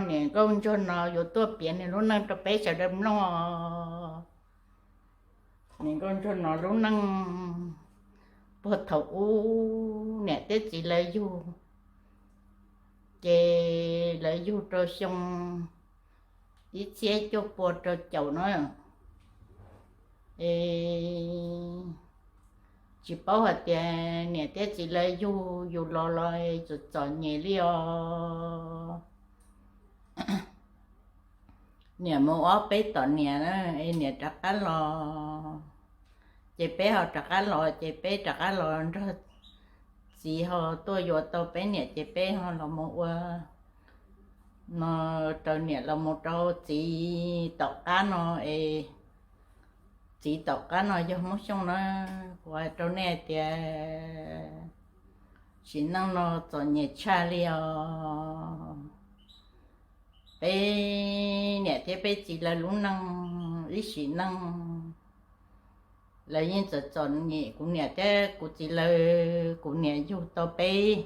Niam nkauj ntsuag no yuav tuaj piav nws lub neej rau peb sawv daws mloog. Niam nkauj ntsuag no lub neej puag thaum ub niam thiab txiv lawv yug, ces lawv yug rau xyoo ib txhiab cuaj pua rau caum na. Es tsis paub hais tias niam thiab txiv lawv yug yus los los txom txom nyem li os. Niam mus ob peb tom niam na, es niam rov qab los, ces peb ho rov qab los, ces peb rov qab los nrog txiv ho tuaj yuav tau peb niam, ces peb ho los mus ua no rau niam los mus rau txiv tom qab no es txiv tom qab no yog Hmoob Xyooj na. Kuv hais rau nej hais tias sim neej no txom nyem tshaj li os. Peb niam thiab peb txiv lawv lub neej ib sim neej lawv yeej txom txom nyem. Kuv niam thiab kuv txiv lawv, kuv niam yug tau peb,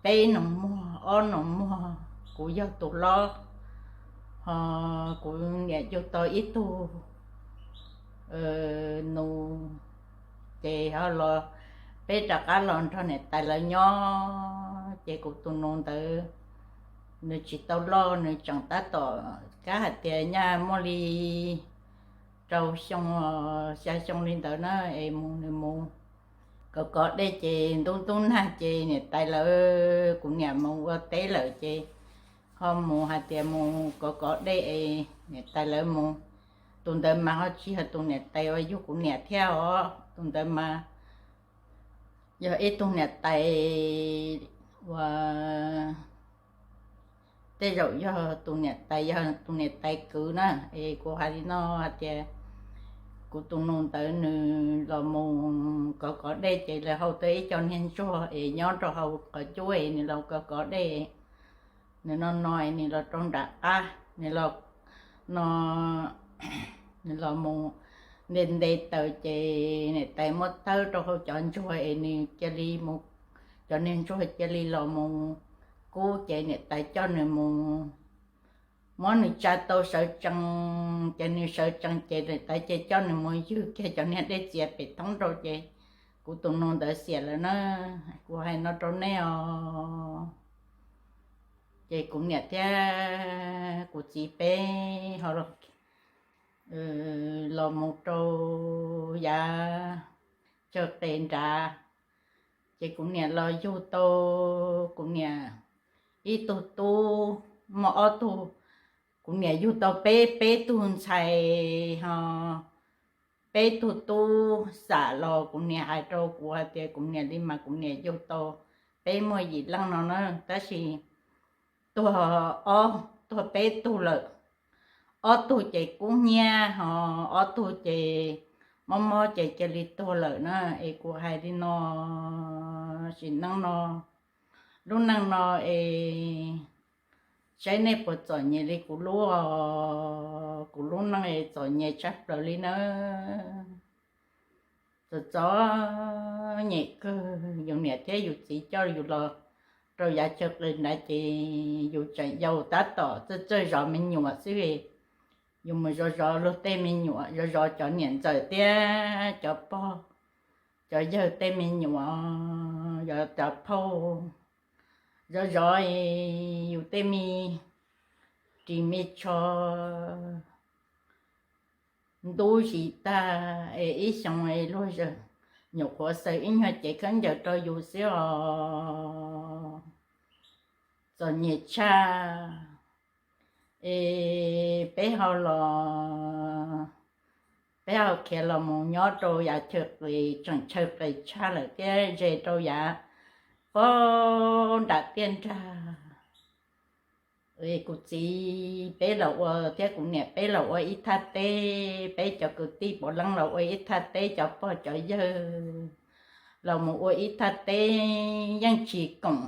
peb nus muag ob nus muag, kuv yog tus hlob, ho kuv niam yug tau ib tug nus, ces ho los peb rov qab los nrog niam tais lawv nyob, ces kuv tus nus ntawd nws tsis tau loj, nws tseem tab tom kab hais tias nyaj muaj li rau xyoo, xya xyoo li ntawd na, es mus nws mus kov kov dej ces ntub ntub nag ces niam tais lawv kuv niam mus ua teb lawm ces ho mus hais tias mus kov kov dej es niam tais lawv mus. Tus ntawd mas ho tsis yog tus niam tais uas yug kuv niam thiab os, tus ntawd mas yog ib tug niam tais uas tej zaum yog tus niam tais, yog tus niam tais kwv na. Es kuv hais li no hais tias kuv tus nus ntawd nws los mus kov kov dej ces lawv hau tau ib co niag ntsuag es nyob rau hauv qhov cub es nws los kov kov dej, nws no no es nws los rau nram qab, nws los no nws los mus nte nte taws ces niam tais muab tawb rau hauv cov ntsuag es nws cia li mus, cov niag ntsuag cia li los mus kub ces niam tais coj nws mus, muab nws tsa tau sawv tsees, ces nws sawv tsees ces niam tais ces coj nws mus ywg kiag cov niag dej txias pem thoob rau ces kuv tus nus ntawd xiam lawm na. Kuv hais no rau nej os. Ces kuv niam thiab kuv txiv peb ho los mus rau yav chaw qes nrad, ces kuv niam los yug tau kuv niam ib tug tub, muaj ob tug, kuv niam yug tau peb, peb tug ntxhais ho peb tug tub xam los kuv niam hais rau kuv hais tias kuv niam li mas kuv niam yug tau peb muaj yim leej no na, tab sis tuag ob, tuag peb tug lawm. Ob tug ces kub hnyiab ho ob tug ces mob mob ces cia li tuag lawm na. Es kuv hais li no, sim neej no, lub neej no es saib nej puas txom nyem li kuv lub, kuv lub neej es txom nyem tshaj plaws li nawb. Txom txom nyem kawg, yus niam thiab yus txiv coj yus los rau yav chaw qis nrad ces yus tseem yau tab tom txawj txawj zov me nyuam xwb. Yus mus zov zov luag tej me nyuam, zov zov cov niam ntxawm thiab cov pog cov yawg tej me nyuam, zov cov phauj, zov zov yus tej me ris me tsho ntub zis tag es ib xyoo es luag nyuam qhuav xaws ib nyuag cev khaub ncaws rau yus xwb os. Txom nyem tshaj. Es peb ho los, peb ho khiav los mus nyob rau yav chaw qis, tseem chaw qis tshaj lawm thiab ze rau yav pob nram tiaj nrag. Kuv txiv peb los ua thiab kuv niam peb los ua ib thaj teb, peb cov kwv tij puav leej los ua ib thaj teb, cov pog cov yawg los mus ua ib thaj teb, yeej tsis koom,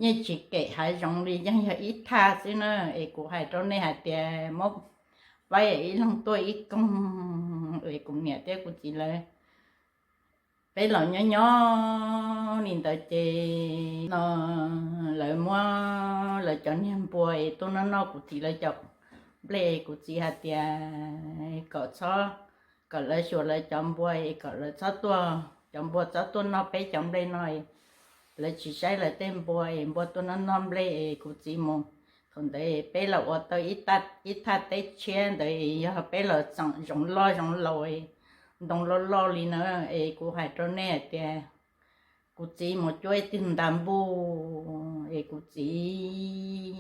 yeej tsis kem hav zoov li, yeej yog ib thaj xwb na. Es kuv hais rau nej hais tias muab faib ib leeg tuaj ib koog, es kuv niam thiab kuv txiv lawv Peb los nyob nyob li ntawd ces no lawv muab lawv cov niag npua es tuaj noj noj kuv txiv lawv cov nplej. Kuv txiv hais tias kom txhob, kom lawv xyuas lawv cov npua es kom lawv txhob tuaj, cov npua txhob tuaj noj peb cov nplej no. Lawv tsis saib lawv tej npua es npua tuaj noj noj nplej es kuv txiv mus. Thaum ntawd peb los ua tau ib thaj teb tshiab ntawd es yog peb los txeem zoov loj zoov laus, ntoo loj loj li na. Es kuv hais rau nej hais tias kuv txiv mus cuab ib tug nta npuj es kuv txiv,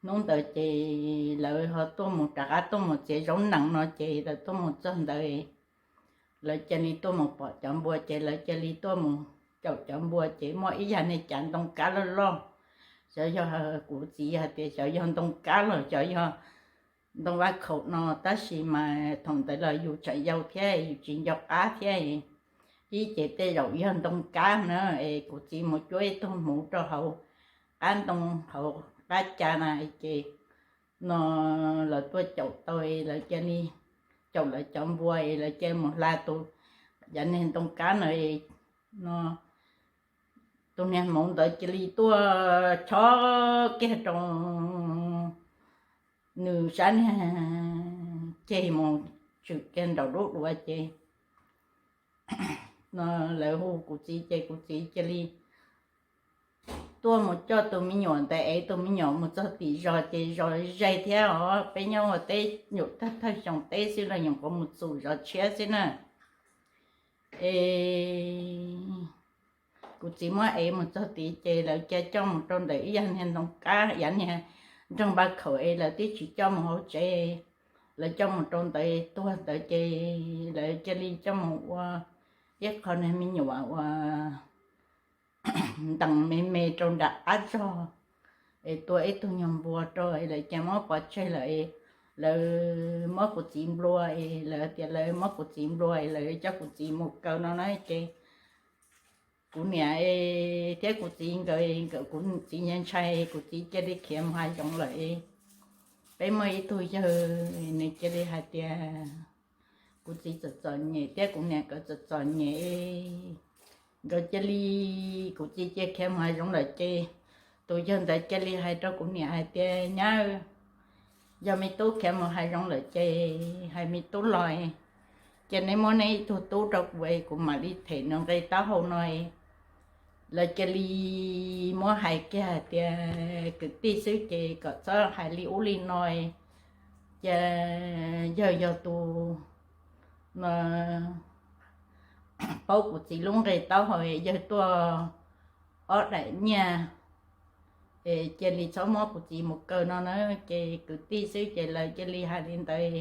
hnub ntawd ces lawv ho tuaj mus rov qab tuaj mus txiav zaub nees no ces lawv tuaj mus txog ntawd, lawv cia li tuaj mus pom cov npua ces lawv cia li tuaj mus caum cov npua ces muaj ib yam niag cav ntoo kab loj loj. Xyov yog, kuv txiv hais tias xyov yog ntoo kab los xyov yog ntoo vaj khaum no, tab sis mas thaum ntawd los yus tseem yau thiab yus tsis nco qab thiab, ib ces tej zaum yog ntoo kab na. Es kuv txiv mus cuab ib tug hmuv rau hauv qab ntoo hauv qab ca na ces no lawv tuaj caum tau, lawv cia li caum lawv cov npua es lawv cia li mus hla tus, cov niag ntoo kab na no, tus niag hmuv ntawd cia li tuaj chob kiag rau nws sab niag ceg mus tshwm kiag nraum lub duav ces no lawv hu kuv txiv ces kuv txiv cia li tuaj mus coj tus me nyuam ntawd es tus me nyuam mus txog tim zos ces zos ze thiab os, peb nyob ua teb nyuam thawj thawj xyoo teb xwb los nyuam qhuav mus txum zos tshiab xwb na. Es kuv txiv muab ev mus txog tid ces lawv cia coj mus rau ntawm ib yam niag ntoo kab, yam niag nroog npaj khaum es lawv twb tsis coj mus hauv tsev, lawv coj mus rau ntawd tuag ntawd ces lawv cia li coj mus ua ib qho niag me nyuam uas ntees me me rau nram qab zog es tua ib tug nyuag npua rau es lawv cia muab pov tseg lawm. Lawv muab kuv txiv nplua es lawv tias lawv muab kuv txiv nplua es lawv coj kuv txiv mus kaw no na ces kuv niam thiab kuv txiv nkawd, nkawd kuv txiv ntshai ntshai, kuv txiv cia li khiav mus hav zoov lawm. Peb muaj ib tug yawg, nws cia li hais tias kuv txiv txom txom nyem thiab kuv niam nkawd txom txom nyem, nkawd cia li, kuv txiv cia khiav mus hav zoov lawm ces tus yawg ntawd cia li hais rau kuv niam hais tias, Nyab, yog me tub khiav mus hav zoov lawm ces hais me tub los, ces neb muab neb ib tug tub rau kuv es kuv mam li them nws nqe taub hau no. Lawv cia li muab hais kiag hais tias kwv tij xwb ces kom txhob hais li ub li no, ces yawg yog tus paub kuv txiv lub nqe taub hau, yawg tuaj ob daim nyiaj es cia li txhob muab kuv txiv mus kaw no na, ces kwv tij xwb ces lawv cia li hais li ntawd.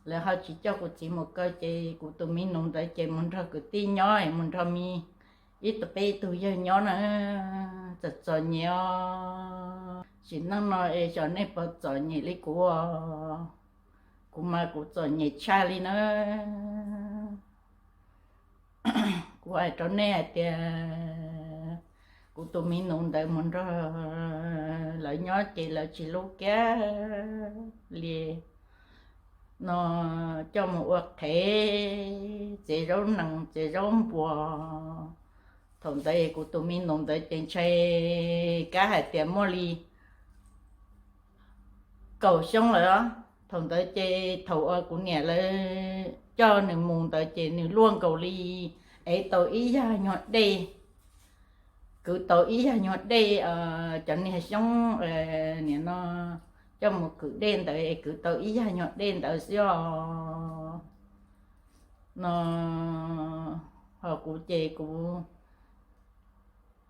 Lawv ho tsis coj kuv txiv mus kaw ces kuv tus me nus ntawd ces mus nrog kwv tij nyob, mus nrog me ib tug peb ib tug yawg nyob na. Txom txom nyem os, sim neej no es xyov nej puas txom nyem li kuv os. Kuv mas kuv txom nyem tshaj li na. Kuv hais rau nej hais tias kuv tus me nus ntawd mus nrog lawv nyob ces lawv tsis hlub kiag li no, coj mus ua qhev txiav zaub nees txiav zaub npua. Thaum ntawd kuv tus me nus ntawd ces ntshai kab hais tias muaj li kaum xyoo lawm. Thaum ntawd ces thaum uas kuv niam lawv coj nws mus ntawd ces nws luaj nkaus li ev tau ib yag nyuag dej, kwv tau ib yag nyuag dej, cov niag xyoob nim no coj mus kwv dej ntawd es kwv tau ib yag nyuag dej ntawd xwb os. No ho kuv ces kuv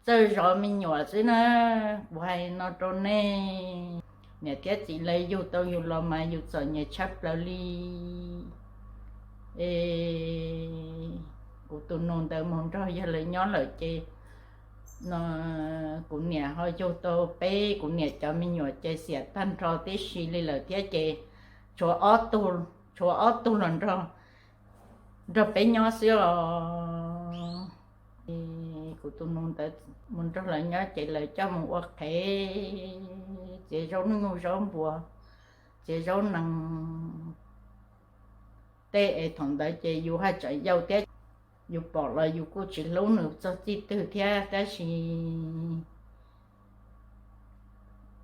txawj zov me nyuam xwb na. Kuv hais no rau nej, niam thiab txiv lawv yug tau yus los mas yus txom nyem tshaj plaws li. Es kuv tus nus ntawd mus nrog yawg lawv nyob lawm ces no kuv niam ho yug tau peb, kuv niam cov me nyuam ces xiam tag nrho tib si li lawm thiab ces tshuav ob tug, tshuav ob tug los nrog peb nyob xwb os. Kuv tus nus ntawd mus nrog lawv nyob ces lawv coj mus ua qhev txiav zaub nyuj zaub npua, txiav zaub nees tej es thaum ntawd ces yus haj tseem yau thiab. yus pom los yus kuj tsis hlub nws txog txij twg thiab, tab sis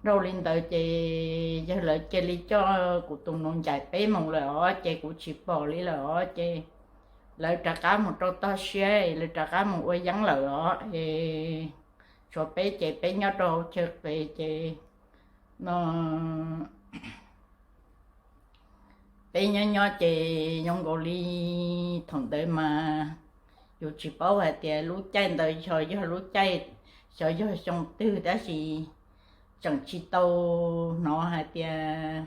dhau li ntawd ces yog lawv cia li coj kuv tus nus ncaim peb mus lawm os, ces kuv tsis pom li lawm os, ces lawv rov qab mus rau toj siab, lawv rov qab mus ua yeeb lawm os, es tshuav peb ces peb nyob rau hauv chaw qis ces no peb nyob nyob ces zoo nkaus li thaum ntawd mas yus tsis paub hais tias lub caij ntawd xyov yog lub caij, xyov yog xyoo twg, tab sis tseem tsis tau hnov hais tias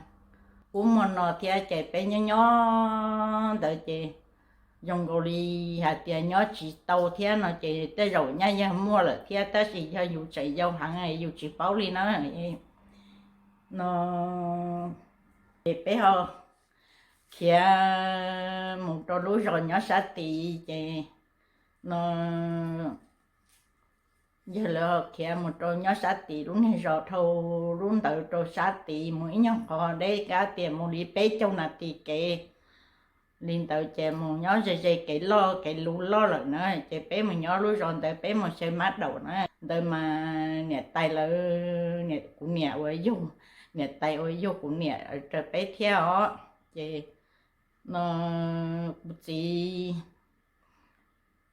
ub muaj no thiab, ces peb nyob nyob ntawd ces zoo nkaus li hais tias nyob tsis tau thiab no ces tej zaum nyaj yog muaj lawm thiab, tab sis yog yus tseem yau heev yus tsis paub li na. No ces peb ho khiav mus rau lub zos nyob sab tid ces no yog lawv ho khiav mus rau nyob sab tid lub niag zos dhau lub ntawd rau sab tid mus ib nyuag qhov deb kab tias mus li peb caug nas this kev li ntawd ces mus nyob ze ze kev loj kev luv loj lawm na, ces peb mus nyob lub zos ntawd peb mus xyaw mab daum na. Ntawd mas niam tais lawv, kuv niam uas yug, niam tais uas yug kuv niam raws peb thiab os, ces no kuv txiv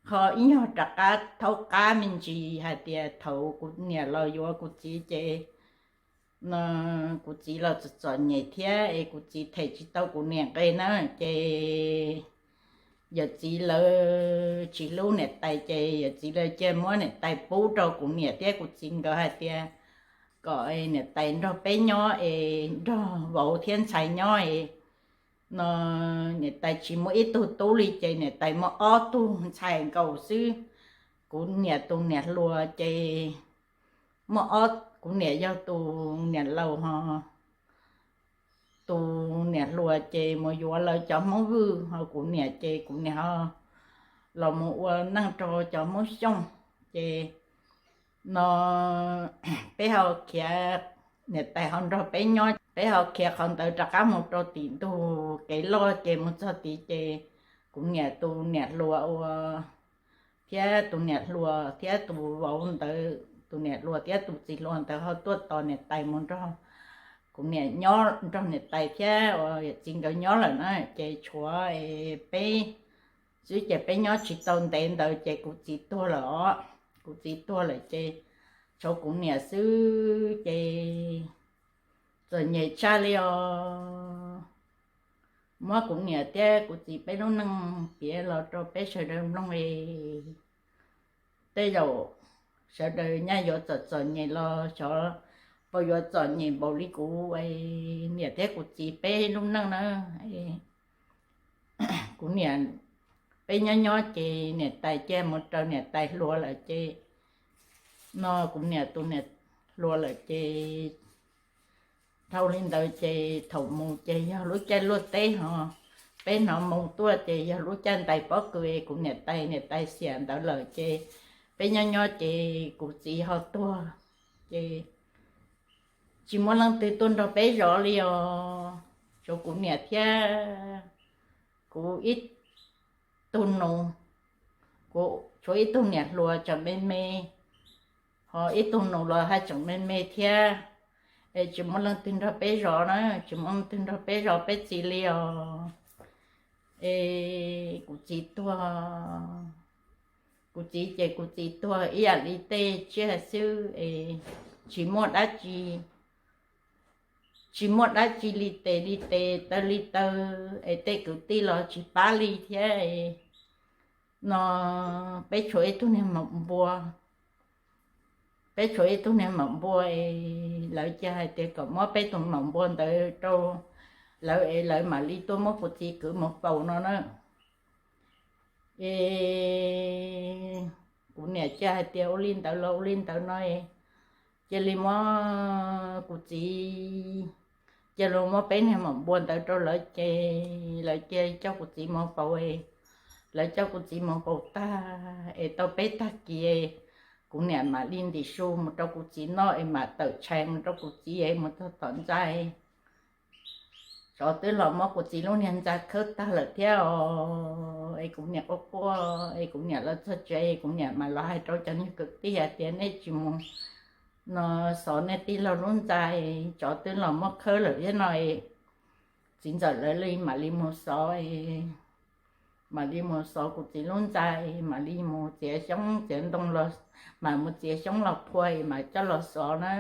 ho ib nyuag rov qab thaub qab me ntsis hais tias thaum kuv niam los yuav kuv txiv ces no kuv txiv los txom txom nyem thiab es kuv txiv them tsis tau kuv niam nqe na, ces yawm txiv lawv tsis hlub niam tais ces yawm txiv lawv cia muab niam tais pub rau kuv niam thiab kuv txiv nkawd hais tias kom niam tais nrog peb nyob es nrog vauv thiab ntxhais nyob es no niam tais tsis muaj ib tug tub li ces niam tais muaj ob tug ntxhais nkaus xwb. Kuv niam tus niam hluas ces muaj ob, kuv niam yog tus niam laus ho tus niam hluas ces mus yuav lawv cov Hmoob Vwj, ho kuv niam ces kuv niam ho los mus ua neej rau cov Hmoob Xyooj. Ces no peb ho khiav, niam tais ho nrog peb nyob, peb ho khiav qhov ntawd rov qab mus rau tim ntug kev loj ces mus txog tid ces kuv niam tus niam hluas ua thiab tus niam hluas thiab tus vauv ntawd, tus niam hluas thiab tus txiv hluas ntawd ho tuaj tos niam tais mus nrog kuv niam nyob, nrog niam tais thiab uas yawm txiv nkawd nyob lawm na, ces tshuav peb xwb ces peb nyob tsis tau ntev ntawd ces kuv txiv tuag lawm os. Kuv txiv tuag lawm ces tshuav kuv niam xwb ces txom nyem tshaj li os. Muab kuv niam thiab kuv txiv peb lub neej piav los rau peb sawv daws mloog es tej zaum sawv daws nyaj yuav txom txom nyem los xyov puas yuav txom nyem npaum li kuv niam thiab kuv txiv peb lub neej na. Kuv niam, peb nyob nyob ces niam tais cia mus raws niam tais hluas lawm ces no kuv niam tus niam hluas lawm ces dhau li ntawd ces thaum mus ces yog lub caij luaj teb ho peb hnov moo tuaj ces yog lub caij ntais pob kws es kuv niam tais, niam tais xiam ntawd lawm ces peb nyob nyob ces kuv txiv ho tuag ces tsis muaj leej twg tuaj nrog peb zov li os. Tshuav kuv niam thiab kuv ib tug nus, kuv tshuav ib tug niam hluas tseem me me, ho ib tug nus los haj tseem me me thiab. Es tsis muaj leej twg nrog peb zov na, tsis muaj leej twg nrog peb zov peb txiv li os. Es kuv txiv tuag, kuv txiv ces kuv txiv tuag ib yam li tej tsiaj xwb es tsis muaj dab tsi, tsis muaj dab tsi li tes li tes taw li taw es tej kwv tij los tsis pab li thiab. No peb tshuav ib tug niag maum npua, peb tshuav ib tug niag maum npua es lawv cia hais tias kom muab peb tus maum npua ntawd rau lawv es lawv mam li tuaj muab kuv txiv kwv mus faus no na. Es kuv niam cia hais tias ua li ntawd los ua li ntawd no, cia li muab kuv txiv, cia li muab peb niag maum npua ntawd rau lawv ces lawv cia li coj kuv txiv mus faus. Lawv coj kuv txiv mus faus tag es tau peb tag kis, kuv niam mam li ntim su mus rau kuv txiv noj es mam tawm tshais mus rau kuv txiv es mus txog tom ntxa, tsov twb los muab kuv txiv lub niag ntxa khawb tag lawm thiab os. Es kuv niam quaj quaj, es kuv niam los txog tsev, kuv niam mam los hais rau cov niag kwv tij hais tias nej tsis mus no xov nej tij laug lub ntxa, tsov twb los muab khawb lawm thiab no. Txiv ntxawm lawv li mam li mus xov, mam li mus xov kuv txiv lub ntxa, mam li mus txiav xyoob txiav ntoo los, mam mus txiav xyoob los phua mam coj los xov na.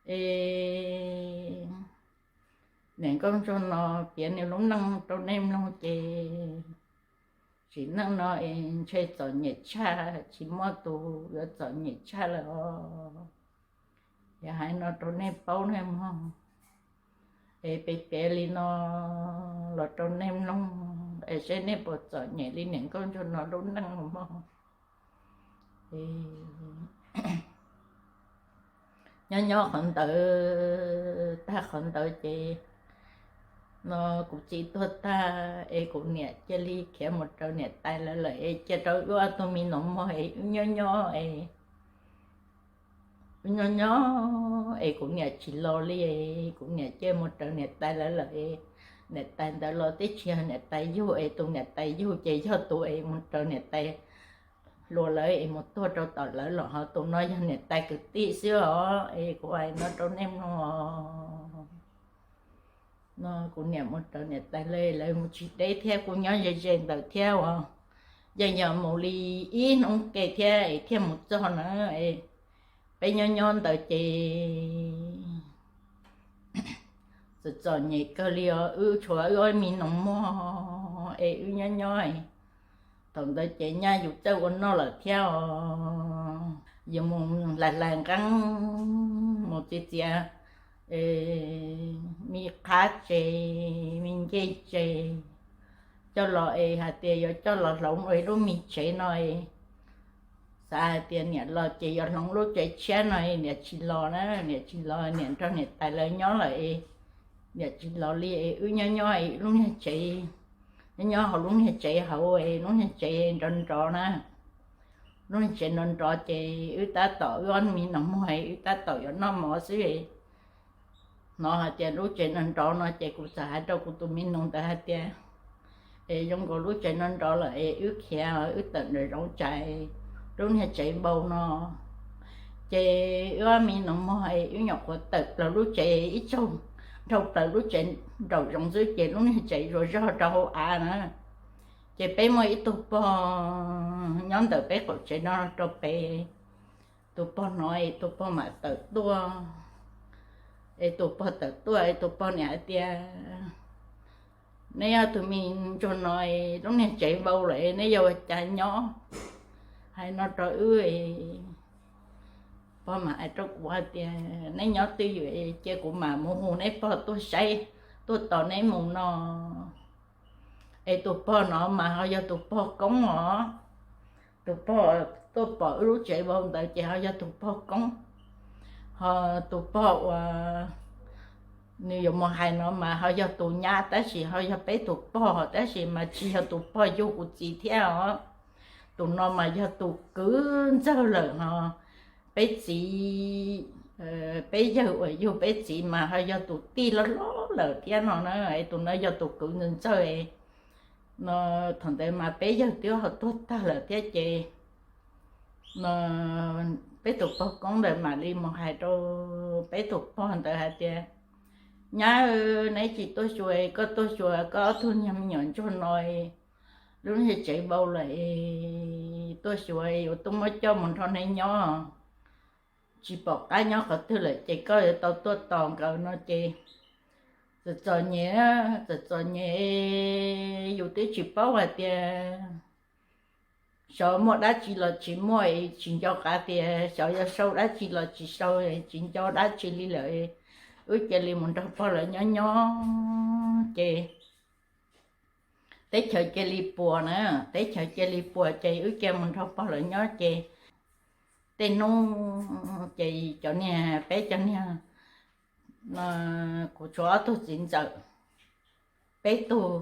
Es niam nkauj ntsuag no piav nws lub neej rau nej mloog ces, tsim neej no es ntshe txom nyem tshaj, tsis muaj tus yuav txom nyem tshaj lawm os. Yog hais no rau nej paub nej mog, es piav piav li no los rau nej mloog es seb nej puas txom nyem li niam nkauj ntsuag no lub neej mog. Nyob nyob qhov ntawd, tag qhov ntawd ces no kuv txiv tuag tag es kuv niam cia li khiav mus raws niam tais lawv lawm es cia rau wb ob tug me nus mog es wb nyob nyob es wb nyob nyob es kuv niam tsis los li, kuv niam cia mus raws niam tais lawv lawm. Niam tais ntawd los twb tsis yog niam tais yug es tus niam tais yug ces yog tus es mus raws niam tais hluas lawv es mus tuag rau tom lawv los ho tus no yog niam tais kwv tij xwb os. Es kuv hais no rau nej mloog os. No kuv niam mus raws niam tais lawv, lawv mus tsis deb thiab kuj nyob ze ze ntawd thiab uas yeej yog mus li ib hnub ke thiab es thiaj mus txog na. Peb nyob nyob ntawd ces txom txom nyem kawg li os, wb tshuav wb ob me nus mog es wb nyob nyob. Thaum ntawd ces nyaj yus txawj ua noj lawm thiab os, yus mus hlais hlais nqeeb, mus txiav txiav me qhab tsev, me ncej tsev coj los es hais tias yuav coj los hloov ua ib lub me tsev no es xav hais tias niam los ces yuav hloov lub tsev tshiab no es niam tsis los na, niam tsis los, niam nrog niam tais lawv nyob lawm es niam tsis los li es wb nyob nyob es lub niag tsev, nyob nyob hauv lub niag tsev hauv es lub niag tsev nrov nrov na. Lub niag tsev nrov nrov ces wb tab tom, wb ob me nus mog es wb tab tom yuav noj mov xwb. Hnov hais tias lub tsev nrov nrov no ces kuv txawm hais rau kuv tus me nus ntawd hais tias, es zoo nkaus lub tsev nrov nrov lawm es wb khiav wb tawm nram zoov tsam lub niag tsev npau no. Ces wb ob me nus mog es wb nyuam qhuav tawm plaws lub tsev ib tsaug, dhau plaws lub tsev nraum zoov xwb ces lub niag tsev zuav zog rau hauv av na. Ces peb muaj ib tug pog nyob ntawm peb qaum tsev no rau pem, tus pog hnov es tus pog mam tawm tuaj. Es tus pog tawm tuaj es tus pog niam hais tias, neb ob tug me ntsuag no, lub niag tsev npau lawm neb yuav ua cas nyob? Hais no rau wb. Pog mam hais rau kuv hais tias, neb nyob twj ywm cia kuv mam mus hu neb pog tuaj saib, tuaj tos neb mus no. Es tus pog no mas ho yog tus pog koob os. Tus pog tuaj pom wb lub tsev npau ntawd ces ho yog tus pog koob. Ho tus pog uas nws yuav mus hais no mas ho yog tus nyab tab sis ho yog peb tus pog tab sis mas tsis yog tus pog yug kuv txiv thiab os. Tus no mas yog tus kwv ntxawg lawm ho peb txiv, peb yawg uas yug peb txiv mas ho yog tus tij loj hlob lawm thiab no na. Tus no yog tus kwv ntxawg ntxawg no. Thaum ntawd mas peb yawg twb ho tuag tag lawm thiab ces no peb tus pog koob ntawd mam li mus hais rau peb tus pog ntawd hais tias, nyab, neb tsis tuaj xyuas, koj tuaj xyuas koj ob tug niag me nyuam ntsuag no, lub niag tsev npau lawm, tuaj xyuas yuav tuaj muab coj mus nrog neb nyob. Tsis pom qab nyob qhov twg lawm ces koj yuav tau tuaj tos nkawd no ces txom txom nyem, txom txom nyem, yus twb tsis paub hais tias xyov muaj dab tsi los tsis muaj, tsis nco qab tias xyov yuav sau dab tsi los tsis sau, tsis nco dab tsi li lawm. Wb cia li mus nrog pog lawv nyob nyob ces teb chaws cia li puas na, teb chaws cia li puas ces wb cia mus nrog pog lawv nyob ces tej hnub ces cov niag, peb cov niag, kuv tshuav ob tug txiv ntxawm, peb tug,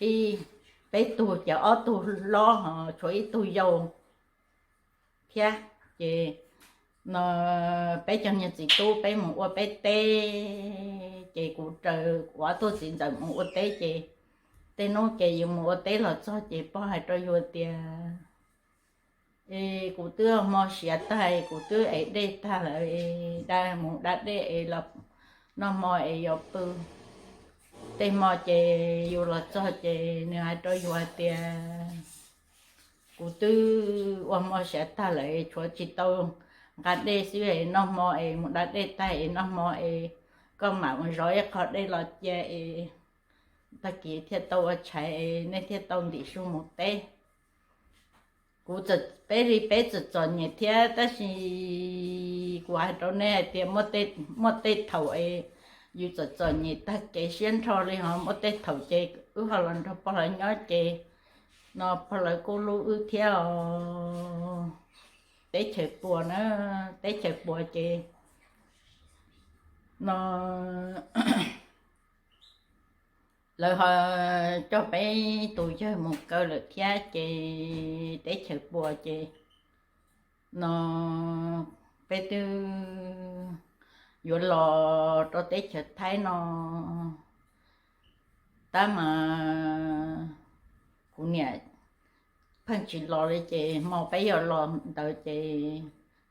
ib, peb tug ces ob tug hlob ho tshuav ib tug yau thiab ces no peb cov niag txiv tub peb mus ua peb teb Ces kuv raws kuv ob tug txiv ntxawm mus ua teb ces tej hnub ces yus mus ua teb los txog ces pog hais rau yus tias, es kuv twb hmo siav tag, kuv twb ev dej tag lawm, da mus da dej es los noj hmo es yuav pw. Tej hmo ces yus los txog ces nws hais rau yus hais tias, kuv twb ua hmo siav tag lawm, tshuav tsis tau nqa dej xwb, noj hmo es mus da dej tag es noj hmo es koj mam mus zov ib qho dej los cia es tag kis thiaj tau ua tshais es nej thiaj tau ntim su mus teb. Kuv, peb li peb txom txom nyem thiab tab sis kuv hais rau nej hais tias muaj tej thaum es yus txom txom nyem tag kev siab nrho li, ho muaj tej thaum ces wb ho los nrog pog lawv nyob ces no pog lawv kuj hlub wb thiab os. Teb chaws puas na, teb chaws puas ces no lawv ho coj peb tus yawg mus kaw lawm thiab ces teb chaws puas ces no peb twb yuav los rau teb chaws Thaib no tab mas kuv niam pheej tsis los li ces hmo peb yuav los ntawd ces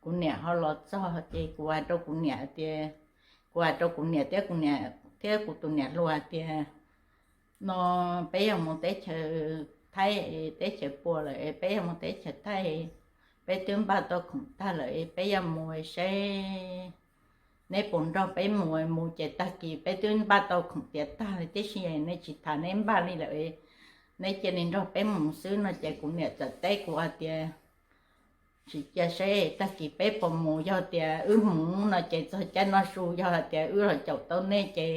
kuv niam ho los txog ces kuv hais rau kuv niam tias, kuv hais rau kuv niam thiab kuv niam thiab kuv tus niam hluas hais tias no peb yuav mus teb chaws Thaib, teb chaws puas lawm, peb yuav mus teb chaws Thaib, peb twb npaj tau khoom tag lawm, peb yuav mus saib neb puas nrog peb mus. Mus ces tag kis peb twb npaj tau khoom tiav tag li tib si, nej tsis tham neb npaj li lawm, neb cia li nrog peb mus xwb no ces kuv niam txawm teb kuv hais tias tsis cia seb tag kis peb puas mus, yog tias wb mus no ces txog caij noj su, yog hais tias wb los caum tau nej ces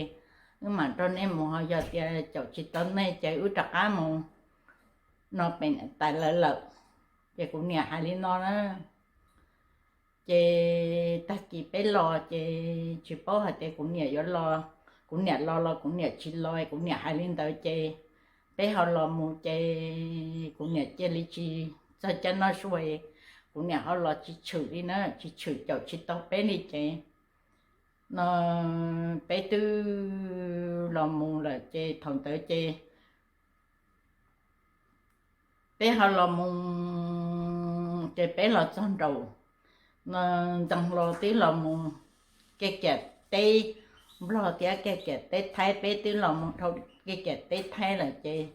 wb mam nrog nej mus, ho yog tias caum tsis tau nej ces wb rov qab mus no pem niam tais lawv lawm. Ces kuv niam hais li no na. Ces tag kis peb los ces tsis paub hais tias kuv niam yuav los, kuv niam los los kuv niam tsis los, kuv niam hais li ntawd ces peb ho los mus ces kuv niam cia li tsis txog caij noj su, kuv niam ho los tsis tshwm li na, tsis tshwm caum tsis tau peb li ces no peb twb los mus lawm ces thaum ntawd ces peb ho los mus ces peb los txog nraum no, ntxeev hlo twb los mus kev kiam teb Nplog thiab kev kiam teb Thaib, peb twb los mus dhau kev kiam teb Thaib lawm ces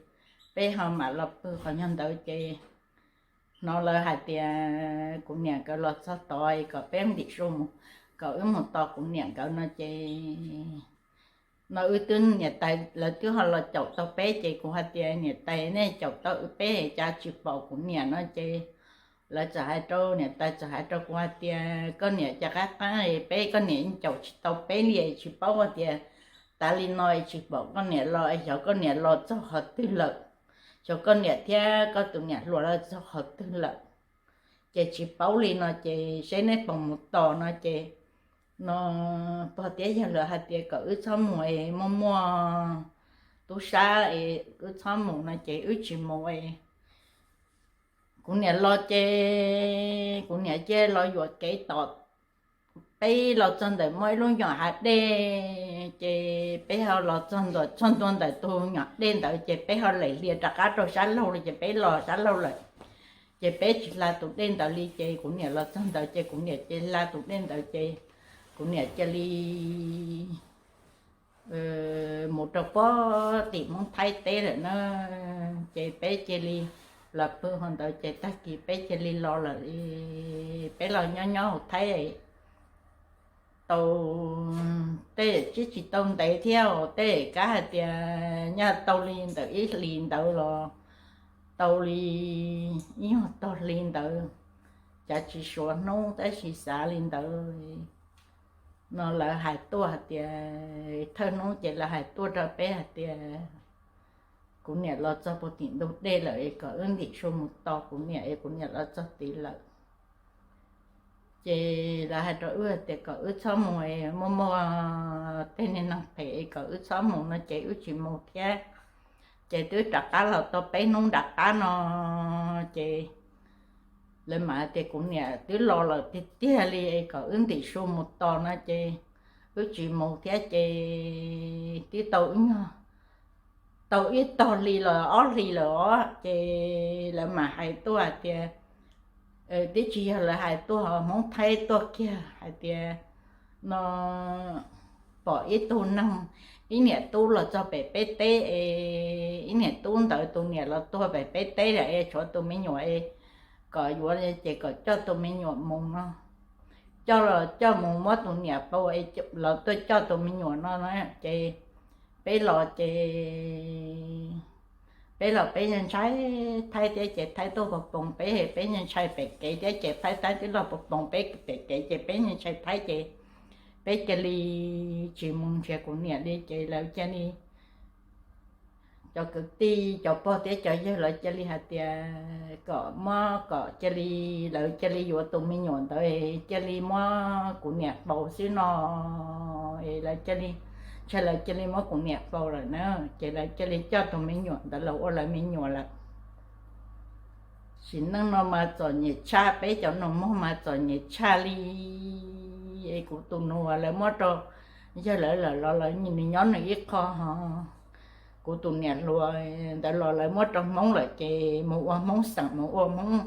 peb ho mam los pw qhov nyuag ntawd ces hnov lawv hais tias kuv niam nkawd los txog tod kom peb ntim su mus, kom wb mus tos kuv niam nkawd no ces no wb twb niam tais lawv twb ho los caum tau peb ces kuv hais tias niam tais nej caum tau wb peb cas tsis pom kuv niam no ces lawv txawm hais rau, niam tais txawm hais rau kuv hais tias koj niam cas qab qab peb, koj niam yeej caum tsis tau peb li, tsis paub hais tias tav li no tsis pom koj niam los, xyov koj niam los txog qhov twg lawm, xyov koj niam thiab koj tus niam hluas los txog qhov twg lawm, ces tsis paub li no ces seb neb puas mus tos no ces no pog thiab yawg lawv hais tias kom wb txhob mus es muaj muaj tub sab es wb txhob mus no ces wb tsis mus es kuv niam los ces kuv niam cia los yuam kev tom peb los txog ntawm muaj ib lub nyuam hav dej ces peb ho los txog ntawm, txog ntua ntawm tus nyuam dej ntawd ces peb ho lem hlias rov qab rau sab laug li ces peb los sab laug lawm ces peb tsis hla tus dej ntawd li ces kuv niam los txog ntawd ces kuv niam cia li hla tus dej ntawd ces kuv niam cia li mus rau puag tim Hmoob Thaib teb lawm na. Ces peb cia li los pw hauv ntawd ces tag kis peb cia li los lawm, peb los nyob nyob hauv Thaib tau tej tsis tau ntev thiab, tej kab hais tias nyaj tau li ntawm ib hlis ntawd los tau li ib nyuag tog hli ntawd, cas tsis suav hnub tab sis xav li ntawd no lawv hais tuaj hais tias, thawj hnub ces lawv hais tuaj rau peb hais tias kuv niam los txog puag tim ntug dej lawm es kom wb ntim su mus tos kuv niam es kuv niam los txog tid lawm. Ces lawv hais rau wb hais tias kom wb txhob mus, muaj muaj tej niag neeg phem es kom wb txhob mus no ces wb tsis mus thiab. Ces twb rov qab los tau peb hnub nram qab no ces lawv mam hais tias kuv niam twb los lawm tiag tiag li es kom wb ntim su mus tos no ces wb tsis mus thiab ces twb tau ib nyuag, tau ib tog hli los ob hlis lawm os, ces lawv mam hais tuaj hais tias, twb tsis yog lawv hais tuaj, Hmoob Thaib tuaj kiag hais tias no pom ib tug neeg, ib niam tub los txog pem peb teb es ib niam tub ntawd tus niam los tuag pem peb teb lawm es tshuav tus me nyuam es kom yuav ces kom coj tus me nyuam mus no, coj los coj mus muab tus niam pauv, los tuaj coj tus me nyuam no na. Ces peb los ces peb los peb ntshai Thaib thiab ces Thaib tuaj pog poos peb, peb ntshai pem kev thiab ces Thaib twb los pog poos peb pem kev ces peb ntshai Thaib ces peb cia li tsis mus nrhiav kuv niam li ces lawv cia li, cov kwv tij cov pog thiab cov yawg lawv cia li hais tias kom muab, kom cia li, lawv cia li yuav tus me nyuam ntawd, cia li muab kuv niam pauv xwb no. Lawv cia li, ntshe lawv cia li muab kuv niam pauv lawm na, ces lawv cia li coj tus me nyuam ntawd los ua lawv me nyuam lawm. Sim neej no mas txom nyem tshaj, peb cov nus muag mas txom nyem tshaj li. Es kuv tus nus lawv muab rau yawg lawv lawm los lawv nws nyob nws ib qho ho, kuv tus niam hluas ntawd los lawv muab rau Hmoob lawm ces mus ua Hmoob xeem, mus ua Hmoob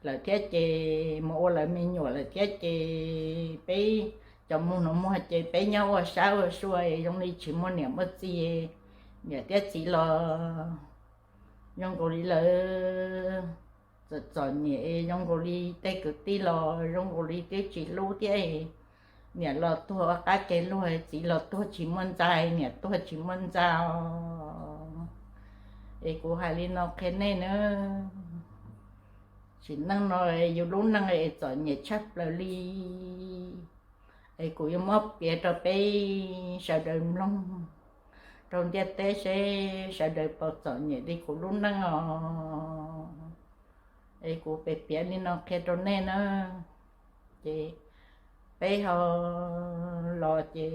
lawm thiab ces mus ua lawv me nyuam lawm thiab ces peb cov nus muag ces peb nyob ua sab ua sua zoo li tsis muaj niam muaj txiv, niam thiab txiv los zoo nkaus li lawv txom txom nyem, zoo nkaus li tej kwv tij los zoo nkaus li twb tsis hlub thiab. Niam los tuag qab kev luag, txiv los tuag tsis muaj ntxa, niam tuag tsis muaj ntxa. Es kuv hais li no qhia nej na, sim neej no yus lub neej es txom nyem tshaj plaws li. Es kuv yuav muab piav rau peb sawv daws mloog rau ntiaj teb seb sawv daws puas txom nyem li kuv lub neej os. Es kuv piav piav li no qhia rau nej na. Ces peb ho los ces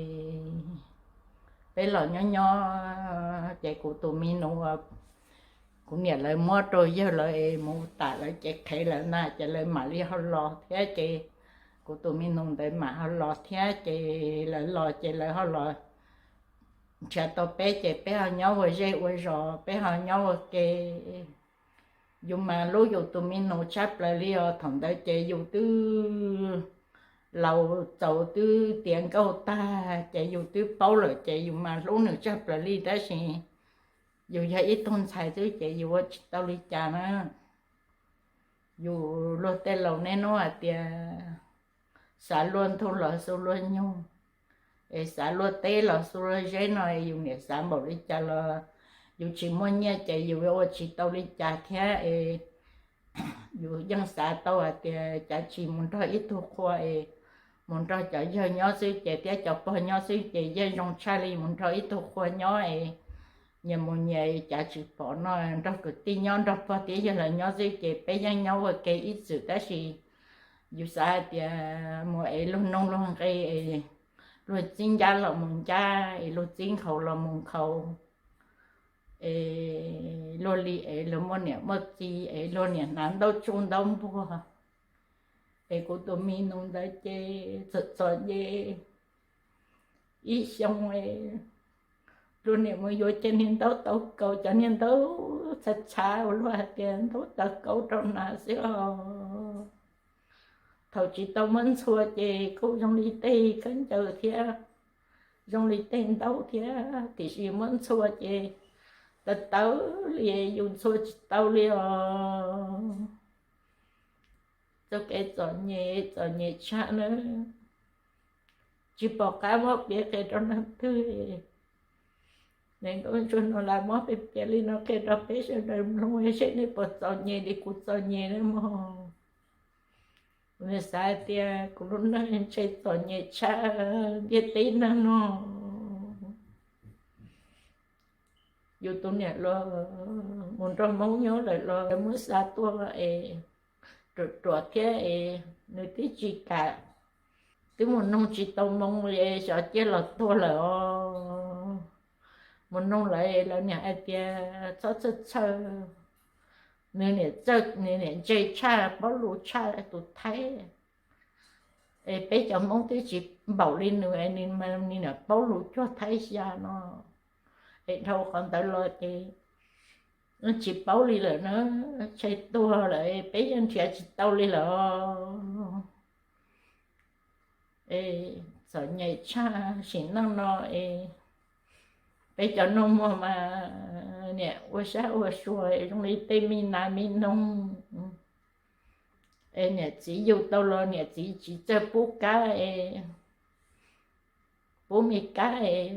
peb los nyob nyob ces kuv tus me nus, kuv niam lawv muab rau yawg lawv es mus tas lawv ces qhev lawm na ces lawv mam li ho los thiab ces kuv tus me nus ntawd mam ho los thiab ces lawv los ces lawv ho los nrhiav tau peb ces peb ho nyob ua zej ua zos, peb ho nyob ua ke. Yus mas hlub yus tus me nus tshaj plaws li os, thaum ntawd ces yus twb laus txaus twb tiav nkauj tag ces yus twb paub lawm ces yus mas hlub nws tshaj plaws li tab sis yus yog ib tug ntxhais xwb ces yus ua tsis tau li cas na. Yus luag tej laus nej hnub hais tias xav luag ntug los xu luag nyug, es xav luag teb los xu luag zeb no es yus niam xav npaum li cas los yus tsis muaj nyiaj ces yus ua tsis tau li cas thiab es yus yeej xav tau hais tias cav tsis mus nrog ib tug qhua es mus nrog cov yawg nyob xwb ces thiab cov pog nyob xwb ces yeej zoo tshaj li mus nrog ib tug qhua nyob es nyias mus nyias cav tsis pom no, nrog kwv tij nyob nrog pog thiab yawg lawv nyob xwb ces peb yeej nyob ua ke ib txwm tab sis yus xav hais tias mus es luag noog luag nqi es luag txib ncab los mus ncab es luag txib nkhaus los mus nkhaus es luag li es luag muaj niam muaj txiv es luag niam hnav ntaub tsuj ntaub npuag es kuv tus me nus ntawd ces txawm txom nyem ib xyoo es luag niam mus yuav cov niag ntaub tau kaus, cov niag ntaub txhav txhav uas luag hais tias ntaub tawv kaub rau hnav xwb os. Thaum tsis tau muab ntxhua ces kuj zoo li tej khaub ncaws thiab, zoo li tej ntaub thiab tiam sis muab ntxhua ces tawv tawv li yus ntxhua tsis tau li os. Txoj kev txom nyem txom nyem tshaj na, tsis pom qab muab piav qhia rau neeg twg. Niam nkauj ntsuag no las muab piav piav li no qhia rau peb sawv daws mloog seb nej puas txom nyem li kuv txom nyem na mog. Kuv xav tias kuv lub neej ntshe txom nyem tshaj ntiaj teb neeg no. Yus tus niam los mus nrog Hmoob nyob lawm los muab xa tuaj es ruam ruam thiab es nws twb tsis kam, twb mus noog tsis tau moo li xyov ciaj los tuag lawm os. Mus noog lawv, lawv niam hais tias txhob txhawj txhawj, nws niam txawj, nws niam ntse tshaj, paub lus tshaj tus Thaib. Es peb cov Hmoob twb tsis npaum li nws, nws mas nws niam paub lus cuag thaib xya no. Es dhau qhov ntawd los ces tsis paub li lawm na, tseg tuag lawm, peb yeej nrhiav tsis tau li lawm. Es txom nyem tshaj sim neej no es peb cov nug muag mas niam ua sab ua sua zoo li tej me nas me noog. Es niam txiv yug tau los niam txiv tsis txawj pub kab es pub me kab es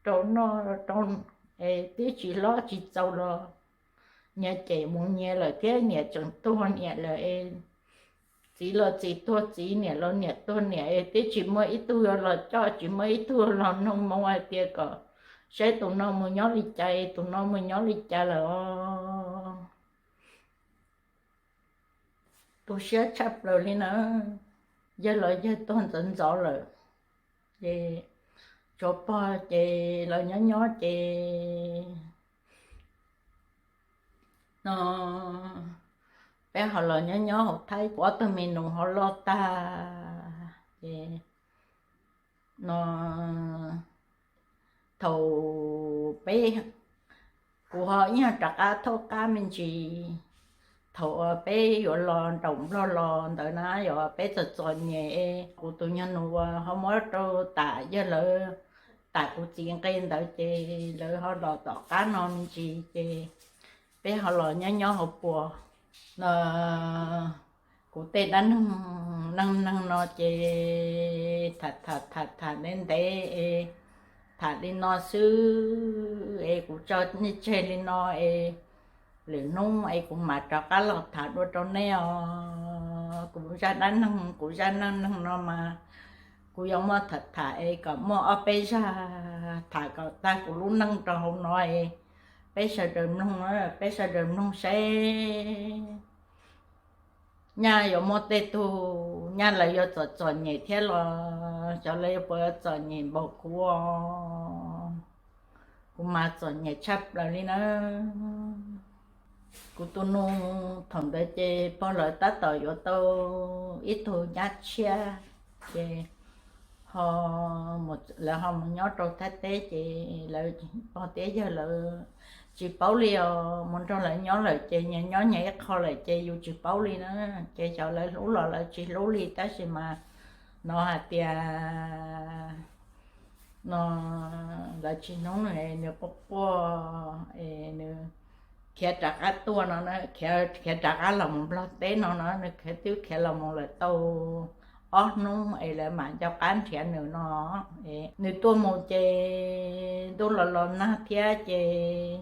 rau noj rau, es twb tsis hlob tsis txaus los nyias cem mus nyias lawm thiab niam tseem tuag niam lawm es txiv los txiv tuag txiv, niam los niam tuag niam, es twb tsis muaj ib tug los coj, tsis muaj ib tug los noog moo hais tias kom saib tus no mus nyob li cas, tus no mus nyob li cas lawm os. Tu siab tshaj plaws li na, yawg los yawg tuag ntxov ntxov lawm, ces tsuav pog ces los nyob nyob ces no peb ho los nyob nyob hauv Thaib, kuv ob tug me nus ho loj tag ces no thaum peb, kuv ho ib nyuag rov qab thaub qab me ntsis, thaum uas peb yuav los nraum Nplog los ntawd na, yog peb txom txom nyem, kuv tus nyuag nus uas ho muab rau tam yawg lawv, tam kuv txiv nqe ntawd ces lawv ho los tom qab no me ntsis ces peb ho los nyob nyob hauv Puas no. Kuv tej dab neeg neeg neeg no ces tham tham tham tham ntev ntev, tham li no xwb es kuv tso nej tseg li no es lwm hnub es kuv mam rov qab los tham dua rau nej os. Kuv zaj dab neeg, kuv zaj neeg neeg no mas kuv yuav muaj tham tham es kom muaj ob peb zaj tham kom tag kuv lub neej rau hauv no es peb sawv daws mloog, peb sawv daws mloog seb nyaj yuav muaj tej tug nyaj lawv yuav txom txom nyem thiab los cov lawv yuav puas yuav txom nyem npaum kuv, kuv mas txom nyem tshaj plaws li na. Kuv tus nus thaum ntawd ces pog lawv tab tom yuav tau ib tug nyab tshiab, ces ho lawv ho mus nyob rau Thaib teb ces lawv pog thiab yawg lawv tsis paub li os, mus nrog lawv nyob lawm ces nyias nyob nyias ib qho lawm ces yus tsis paub li na. Ces xyov lawv hlub los lawv tsis hlub li tab sis mas no hais tias no lawv tsis hnub nws, nws quaj quaj es nws khiav rov qab tuaj no, khiav rov qab los mus Nplog teb no no, nws khiav twb khiav los mus lawm tau ob hnub es lawv mam nco qab nrhiav nws no. Nws tuaj mus ces ntuj los los nag thiab ces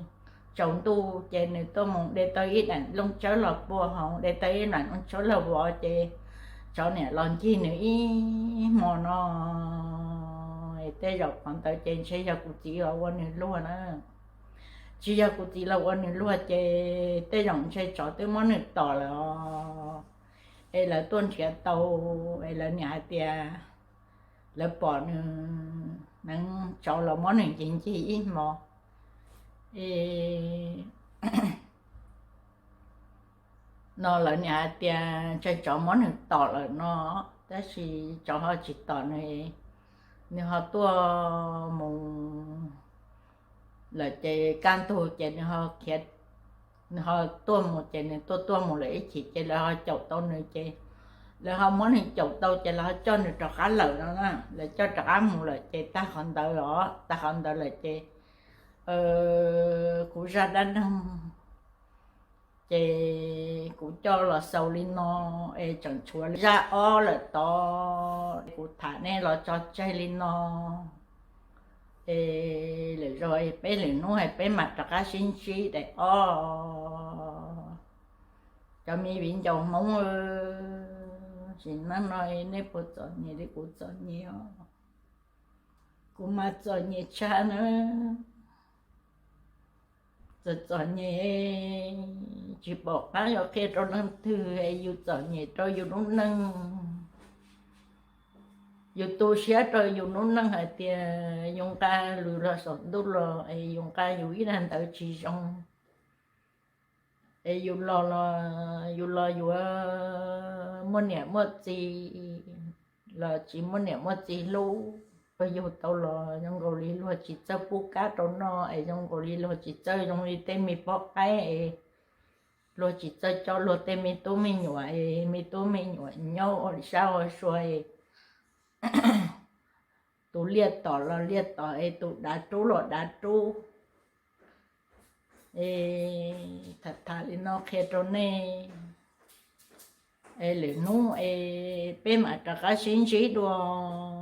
tsaus ntuj ces nws tuaj mus de tau ib daim nplooj tsawb los pua hauv, de tau ib daim nplooj tsawb los vov ces tsov niam los ncig nws ib hmo no. Tej zaum qhov ntawd ces ntshe yog kuv txiv los ua nws luag na. Tsis yog kuv txiv los ua nws luag ces tej zaum ntshe tsov twb muab nws tom lawm os. Es lawv tuaj nrhiav tau, es lawv niam hais tias lawv pom nws, neev tsov los muab nws ncig ncig ib hmo. Es no lawv niam hais tias ntshe tsov muab nws tom lawm no, tab sis tsov ho tsis tom nws, nws ho tuaj mus lawm ces kaj ntug ces nws ho tuaj mus ces nws tuaj tuaj mus lawm ib chim ces lawv ho caum tau nws ces lawv ho muab nws caum tau ces lawv ho coj nws rov qab lawm no na, lawv coj rov qab mus lawm ces tag qhov ntawd os, tag qhov ntawd lawm ces kuv zaj dab neeg ces kuv coj los xaus li no, es tseem tshuav zaj ob lawm tod, kuv tham nej los tso tseg li no. Es lwm zaus peb lwm hnub peb mam rov qab sib ntsib daim ob. Cov me viv ncaus Hmoob, sim neej no nej puas txom nyem li kuv txom nyem os? Kuv mas txom nyem tshaj na. Txom txom nyem, tsis pom qab yuav qhia rau leej twg, yus txom nyem rau yus lub neej. Yus tu siab rau yus lub neej hais tias yus nqa lus los saum ntuj los es yus nqa yus ib dag ntawd tsis zoo, es yus los los yus los yuav muaj niam muaj txiv, los tsis muaj niam muaj txiv hlub, peb yug tau los zoo nkaus li luag tsis txawj pub kab rau noj es zoo nkaus li luag tsis txawj zoo li tej me pob qaib es luag tsis txawj coj luag tej me tub me nyuam es me tub me nyuam nyob ua sab ua sua es tus liaj tom los liaj tom es tus dav rub los dav rub. Es tham tham li no qhia rau nej, es lwm hnub es peb mam rov qab sib ntsib dua.